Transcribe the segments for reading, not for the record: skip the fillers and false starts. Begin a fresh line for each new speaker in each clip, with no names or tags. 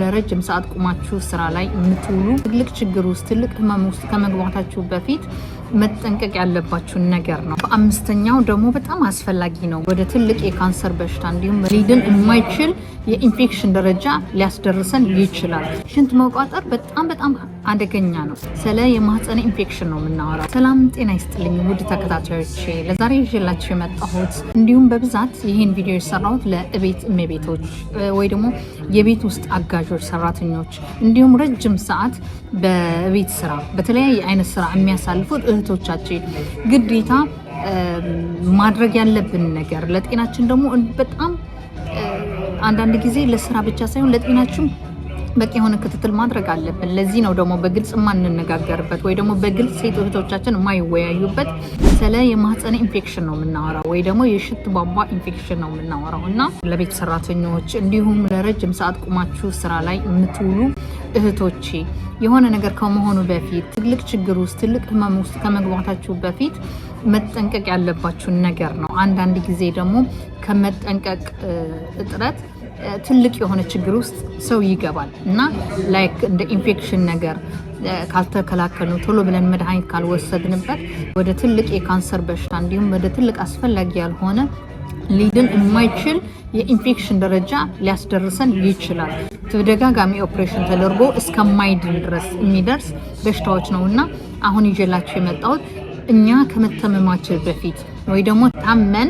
ለረጅም ሰዓት ቁማችሁ ስራ ላይ የምትውሉ ትልቅ ችግር ውስጥ፣ ትልቅ ህመም ውስጥ ከመግባታችሁ በፊት መጠንቀቅ ያለባችሁን ነገር ነው። በአምስተኛው ደግሞ በጣም አስፈላጊ ነው። ወደ ትልቅ የካንሰር በሽታ እንዲሁም ሊድን የማይችል የኢንፌክሽን ደረጃ ሊያስደርሰን ይችላል። ሽንት መቋጠር በጣም በጣም አደገኛ ነው። ስለ የማህፀን ኢንፌክሽን ነው የምናወራው። ሰላም ጤና ይስጥልኝ ውድ ተከታታዮቼ፣ ለዛሬ ይዤላችሁ የመጣሁት እንዲሁም በብዛት ይህን ቪዲዮ የሰራሁት ለእቤት እመቤቶች ወይ ደግሞ የቤት ውስጥ አጋዦች፣ ሰራተኞች እንዲሁም ረጅም ሰዓት በቤት ስራ በተለያየ አይነት ስራ የሚያሳልፉት እህቶቻችን ግዴታ ማድረግ ያለብን ነገር፣ ለጤናችን ደግሞ በጣም አንዳንድ ጊዜ ለስራ ብቻ ሳይሆን ለጤናችን በቂ የሆነ ክትትል ማድረግ አለብን። ለዚህ ነው ደግሞ በግልጽ የማንነጋገርበት ወይ ደግሞ በግልጽ ሴት እህቶቻችን የማይወያዩበት። ስለ የማህፀን ኢንፌክሽን ነው የምናወራው ወይ ደግሞ የሽንት ቧንቧ ኢንፌክሽን ነው የምናወራው። እና ለቤት ሰራተኞች እንዲሁም ለረጅም ሰዓት ቁማችሁ ስራ ላይ የምትውሉ እህቶቼ፣ የሆነ ነገር ከመሆኑ በፊት፣ ትልቅ ችግር ውስጥ፣ ትልቅ ህመም ውስጥ ከመግባታችሁ በፊት መጠንቀቅ ያለባችሁን ነገር ነው። አንዳንድ ጊዜ ደግሞ ከመጠንቀቅ እጥረት ትልቅ የሆነ ችግር ውስጥ ሰው ይገባል። እና like እንደ ኢንፌክሽን ነገር ካልተከላከልነው፣ ቶሎ ብለን መድኃኒት ካልወሰድንበት ወደ ትልቅ የካንሰር በሽታ እንዲሁም ወደ ትልቅ አስፈላጊ ያልሆነ ሊድን የማይችል የኢንፌክሽን ደረጃ ሊያስደርሰን ይችላል። ተደጋጋሚ ኦፕሬሽን ተደርጎ እስከማይድን ድረስ የሚደርስ በሽታዎች ነው። እና አሁን ይዤላችሁ የመጣሁት እኛ ከመታመማችን በፊት ወይ ደግሞ ታመን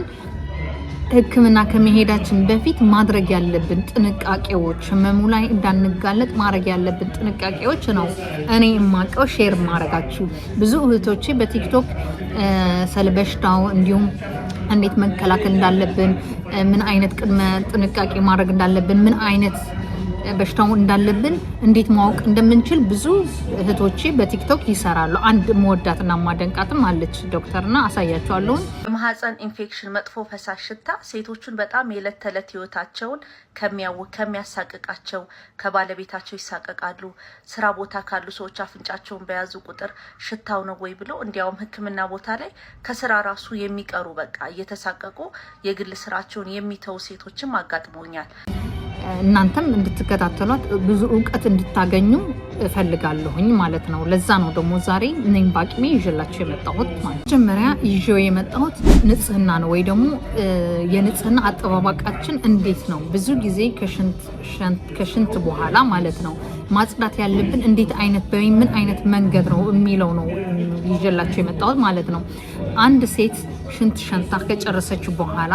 ሕክምና ከመሄዳችን በፊት ማድረግ ያለብን ጥንቃቄዎች፣ ህመሙ ላይ እንዳንጋለጥ ማድረግ ያለብን ጥንቃቄዎች ነው። እኔ የማውቀው share ማድረጋችሁ። ብዙ እህቶቼ በቲክቶክ ስለ በሽታው እንዲሁም እንዴት መከላከል እንዳለብን፣ ምን አይነት ቅድመ ጥንቃቄ ማድረግ እንዳለብን፣ ምን አይነት በሽታው እንዳለብን እንዴት ማወቅ እንደምንችል ብዙ እህቶቼ በቲክቶክ ይሰራሉ። አንድ መወዳትና ማደንቃትም አለች ዶክተርና አሳያቸዋለሁ።
የማህፀን ኢንፌክሽን መጥፎ ፈሳሽ ሽታ ሴቶቹን በጣም የዕለት ተዕለት ህይወታቸውን ከሚያውክ፣ ከሚያሳቅቃቸው፣ ከባለቤታቸው ይሳቀቃሉ። ስራ ቦታ ካሉ ሰዎች አፍንጫቸውን በያዙ ቁጥር ሽታው ነው ወይ ብሎ እንዲያውም ሕክምና ቦታ ላይ ከስራ ራሱ የሚቀሩ፣ በቃ እየተሳቀቁ የግል ስራቸውን የሚተዉ ሴቶችም አጋጥሞኛል።
እናንተም እንድትከታተሏት፣ ብዙ እውቀት እንድታገኙ እፈልጋለሁኝ ማለት ነው። ለዛ ነው ደግሞ ዛሬ እኔም በአቅሜ ይዤላችሁ የመጣሁት ማለት። መጀመሪያ ይዤው የመጣሁት ንጽህና ነው ወይ ደግሞ የንጽህና አጠባበቃችን እንዴት ነው? ብዙ ጊዜ ከሽንት በኋላ ማለት ነው ማጽዳት ያለብን እንዴት አይነት በምን አይነት መንገድ ነው የሚለው ነው ይዤላችሁ የመጣሁት ማለት ነው። አንድ ሴት ሽንት ሸንታ ከጨረሰች በኋላ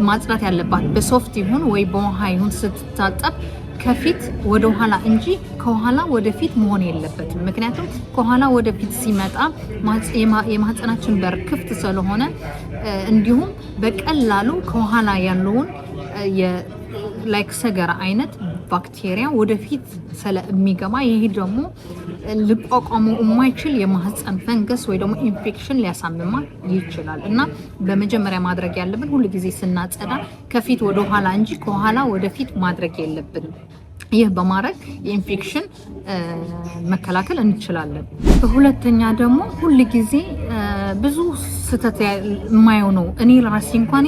ማጽዳት ያለባት በሶፍት ይሁን ወይ በውሃ ይሁን ስትታጠብ ከፊት ወደ ኋላ እንጂ ከኋላ ወደፊት መሆን የለበትም። ምክንያቱም ከኋላ ወደፊት ሲመጣ የማህፀናችን በር ክፍት ስለሆነ እንዲሁም በቀላሉ ከኋላ ያለውን like ሰገራ አይነት ባክቴሪያ ወደፊት ስለሚገባ ይህ ደግሞ ሊቋቋመው የማይችል የማህፀን ፈንገስ ወይ ደግሞ ኢንፌክሽን ሊያሳምማ ይችላል። እና በመጀመሪያ ማድረግ ያለብን ሁል ጊዜ ስናጸዳ ከፊት ወደ ኋላ እንጂ ከኋላ ወደፊት ማድረግ የለብንም። ይህ በማድረግ የኢንፌክሽን መከላከል እንችላለን። በሁለተኛ ደግሞ ሁል ጊዜ ብዙ ስህተት የማየው ነው፣ እኔ ራሴ እንኳን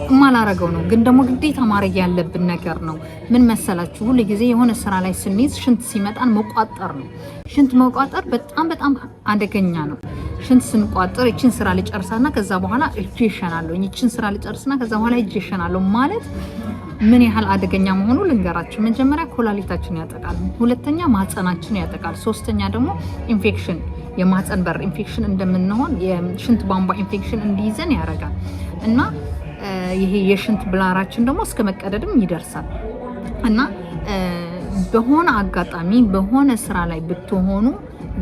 የማላረገው ነው፣ ግን ደግሞ ግዴታ ማድረግ ያለብን ነገር ነው። ምን መሰላችሁ? ሁል ጊዜ የሆነ ስራ ላይ ስንይዝ ሽንት ሲመጣን መቋጠር ነው። ሽንት መቋጠር በጣም በጣም አደገኛ ነው። ሽንት ስንቋጥር ይችን ስራ ልጨርሳና ከዛ በኋላ እጄ ይሸናለሁ፣ ይችን ስራ ልጨርስና ከዛ በኋላ እጄ ይሸናለሁ ማለት ምን ያህል አደገኛ መሆኑ ልንገራችሁ። መጀመሪያ ኮላሊታችን ያጠቃል፣ ሁለተኛ ማህፀናችን ያጠቃል፣ ሶስተኛ ደግሞ ኢንፌክሽን፣ የማህፀን በር ኢንፌክሽን እንደምንሆን የሽንት ቧንቧ ኢንፌክሽን እንዲይዘን ያደርጋል። እና ይሄ የሽንት bladder ኣችን ደግሞ እስከ መቀደድም ይደርሳል። እና በሆነ አጋጣሚ በሆነ ስራ ላይ ብትሆኑ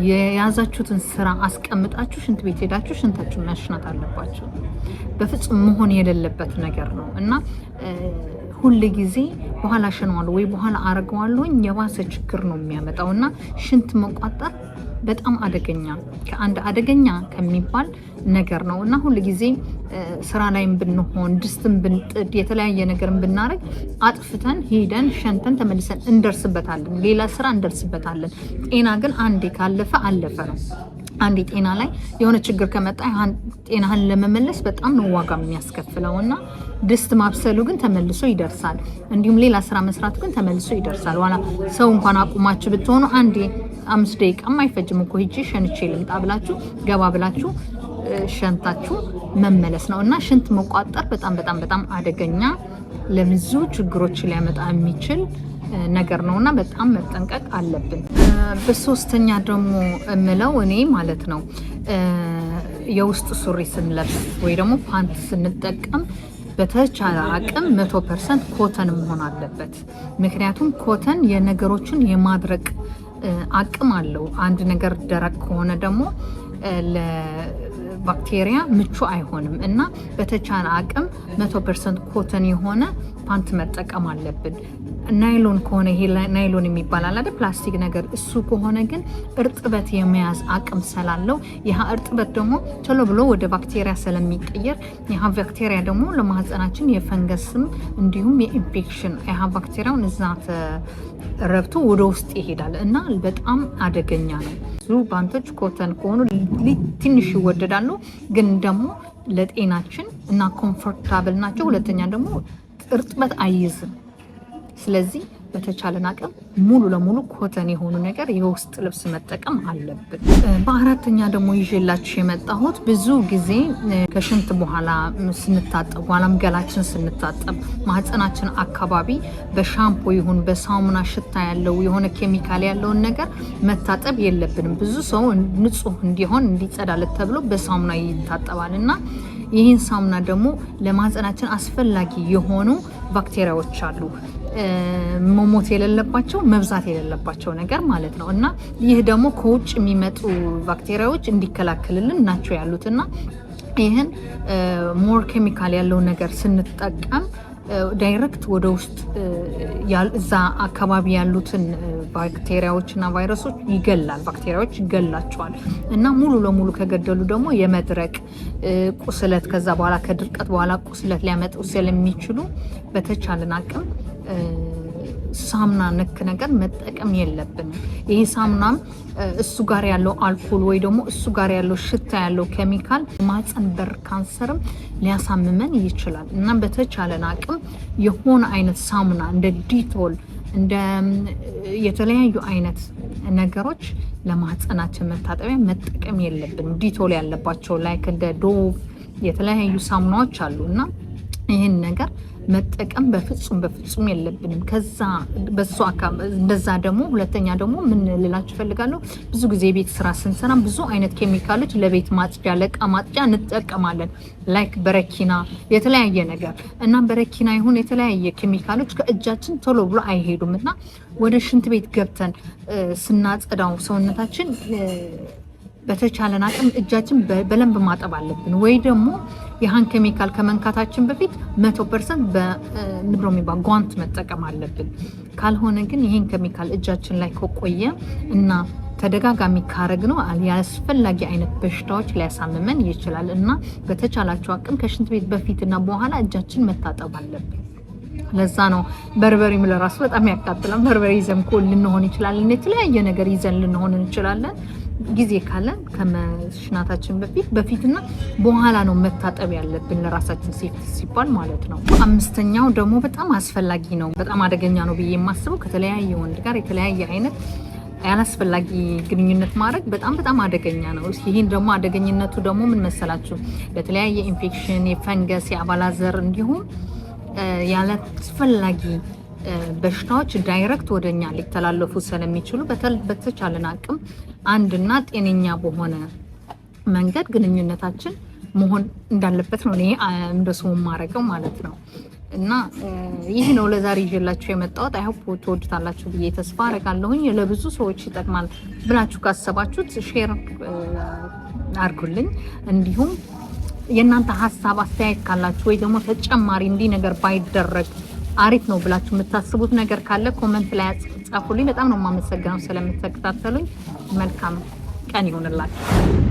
የያዛችሁትን ስራ አስቀምጣችሁ ሽንት ቤት ሄዳችሁ ሽንታችሁን መሽናት አለባችሁ። በፍጹም መሆን የሌለበት ነገር ነው። እና ሁል ጊዜ በኋላ ሸነዋለሁ ወይ በኋላ አረገዋለሁኝ የባሰ ችግር ነው የሚያመጣው። እና ሽንት መቋጠር በጣም አደገኛ፣ ከአንድ አደገኛ ከሚባል ነገር ነው። እና ሁል ጊዜ ስራ ላይም ብንሆን፣ ድስትን ብንጥድ፣ የተለያየ ነገርን ብናደርግ አጥፍተን ሄደን ሸንተን ተመልሰን እንደርስበታለን፣ ሌላ ስራ እንደርስበታለን። ጤና ግን አንዴ ካለፈ አለፈ ነው። አንድ ጤና ላይ የሆነ ችግር ከመጣ ጤናህን ለመመለስ በጣም ነው ዋጋ የሚያስከፍለው እና ድስት ማብሰሉ ግን ተመልሶ ይደርሳል። እንዲሁም ሌላ ስራ መስራቱ ግን ተመልሶ ይደርሳል። ኋላ ሰው እንኳን አቁማችሁ ብትሆኑ አንዴ 5 ደቂቃም አይፈጅም እኮ፣ ሂጄ ሸንቼ ልምጣ ብላችሁ ገባ ብላችሁ ሸንታችሁ መመለስ ነው። እና ሽንት መቋጠር በጣም በጣም በጣም አደገኛ፣ ለብዙ ችግሮች ሊያመጣ የሚችል ነገር ነው እና በጣም መጠንቀቅ አለብን። በሶስተኛ ደግሞ እምለው እኔ ማለት ነው፣ የውስጥ ሱሪ ስንለብስ ወይ ደግሞ ፓንት ስንጠቀም በተቻለ አቅም 100% cotton መሆን አለበት። ምክንያቱም cotton የነገሮችን የማድረቅ አቅም አለው። አንድ ነገር ደረቅ ከሆነ ደግሞ ለባክቴሪያ ምቹ አይሆንም እና በተቻለ አቅም 100% cotton የሆነ ፓንት መጠቀም አለብን። ናይሎን ከሆነ፣ ይሄ ናይሎን የሚባል አለ አይደል፣ ፕላስቲክ ነገር፣ እሱ ከሆነ ግን እርጥበት የመያዝ አቅም ስላለው ይህ እርጥበት ደግሞ ቶሎ ብሎ ወደ ባክቴሪያ ስለሚቀየር ይህ ባክቴሪያ ደግሞ ለማህፀናችን የፈንገስም እንዲሁም የኢንፌክሽን፣ ይህ ባክቴሪያውን እዛ ረብቶ ወደ ውስጥ ይሄዳል እና በጣም አደገኛ ነው። ብዙ ፓንቶች cotton ከሆኑ ትንሽ ይወደዳሉ፣ ግን ደግሞ ለጤናችን እና comfortable ናቸው። ሁለተኛ ደግሞ እርጥበት አይይዝም። ስለዚህ በተቻለን አቅም ሙሉ ለሙሉ cotton የሆኑ ነገር የውስጥ ልብስ መጠቀም አለብን። በአራተኛ ደግሞ ይዤላችሁ የመጣሁት ብዙ ጊዜ ከሽንት በኋላ ስንታጠብ፣ በኋላም ገላችን ስንታጠብ ማህፀናችን አካባቢ በሻምፖ ይሁን በሳሙና ሽታ ያለው የሆነ ኬሚካል ያለውን ነገር መታጠብ የለብንም። ብዙ ሰው ንጹህ እንዲሆን፣ እንዲጸዳለት ተብሎ በሳሙና ይታጠባል እና ይህን ሳሙና ደግሞ ለማህፀናችን አስፈላጊ የሆኑ ባክቴሪያዎች አሉ፣ መሞት የሌለባቸው፣ መብዛት የሌለባቸው ነገር ማለት ነው። እና ይህ ደግሞ ከውጭ የሚመጡ ባክቴሪያዎች እንዲከላከልልን ናቸው ያሉት። እና ይህን more ኬሚካል ያለው ነገር ስንጠቀም direct ወደ ውስጥ እዛ አካባቢ ያሉትን ባክቴሪያዎች እና ቫይረሶች ይገላል። ባክቴሪያዎች ይገላቸዋል እና ሙሉ ለሙሉ ከገደሉ ደግሞ የመድረቅ፣ ቁስለት፣ ከዛ በኋላ ከድርቀት በኋላ ቁስለት ሊያመጡ ስለሚችሉ በተቻለን አቅም ሳሙና ነክ ነገር መጠቀም የለብንም። ይሄ ሳሙናም እሱ ጋር ያለው አልኮል ወይ ደግሞ እሱ ጋር ያለው ሽታ ያለው ኬሚካል ማህፀን በር ካንሰርም ሊያሳምመን ይችላል እና በተቻለን አቅም የሆነ አይነት ሳሙና እንደ Dettol፣ እንደ የተለያዩ አይነት ነገሮች ለማህፀናችን መታጠቢያ መጠቀም የለብንም። Dettol ያለባቸው like እንደ Dove የተለያዩ ሳሙናዎች አሉ እና ይህን ነገር መጠቀም በፍጹም በፍጹም የለብንም። ከዛ በሱ እንደዛ ደግሞ ሁለተኛ ደግሞ ምን ልላችሁ እፈልጋለሁ፣ ብዙ ጊዜ የቤት ስራ ስንሰራ ብዙ አይነት ኬሚካሎች ለቤት ማጽጃ፣ ለእቃ ማጽጃ እንጠቀማለን። Like በረኪና፣ የተለያየ ነገር። እና በረኪና ይሁን የተለያየ ኬሚካሎች ከእጃችን ቶሎ ብሎ አይሄዱም እና ወደ ሽንት ቤት ገብተን ስናጸዳው ሰውነታችን በተቻለን አቅም እጃችን በደንብ ማጠብ አለብን። ወይ ደግሞ ይህን ኬሚካል ከመንካታችን በፊት 100% በንብሮ የሚባል ጓንት መጠቀም አለብን። ካልሆነ ግን ይህን ኬሚካል እጃችን ላይ ከቆየ እና ተደጋጋሚ ካረግነው ያላስፈላጊ አይነት በሽታዎች ሊያሳምመን ይችላል እና በተቻላችሁ አቅም ከሽንት ቤት በፊትና በኋላ እጃችን መታጠብ አለብን። ለዛ ነው በርበሬም ለራሱ በጣም ያቃጥላል። በርበሬ ይዘን እኮ ልንሆን ይችላለን፣ የተለያየ ነገር ይዘን ልንሆን እንችላለን። ጊዜ ካለን ከመሽናታችን በፊትና በኋላ ነው መታጠብ ያለብን፣ ለራሳችን safety ሲባል ማለት ነው። አምስተኛው ደግሞ በጣም አስፈላጊ ነው፣ በጣም አደገኛ ነው ብዬ የማስበው ከተለያየ ወንድ ጋር የተለያየ አይነት ያላስፈላጊ ግንኙነት ማድረግ በጣም በጣም አደገኛ ነው። ይህን ደግሞ አደገኝነቱ ደግሞ ምን መሰላችሁ? ለተለያየ ኢንፌክሽን፣ የፈንገስ፣ የአባላዘር እንዲሁም ያላስፈላጊ በሽታዎች direct ወደኛ ሊተላለፉ ስለሚችሉ በተቻለን አቅም አንድና ጤነኛ በሆነ መንገድ ግንኙነታችን መሆን እንዳለበት ነው እኔ እንደሱ የማደርገው ማለት ነው። እና ይህ ነው ለዛሬ ይዤላችሁ የመጣሁት። I hope ትወዱታላችሁ ብዬ ተስፋ አደርጋለሁኝ። ለብዙ ሰዎች ይጠቅማል ብላችሁ ካሰባችሁት share አድርጉልኝ። እንዲሁም የእናንተ ሀሳብ አስተያየት ካላችሁ ወይ ደግሞ ተጨማሪ እንዲህ ነገር ባይደረግ አሪፍ ነው ብላችሁ የምታስቡት ነገር ካለ comment ላይ ጻፉልኝ። በጣም ነው የማመሰግነው ስለምትከታተሉኝ። መልካም ቀን ይሁንላችሁ።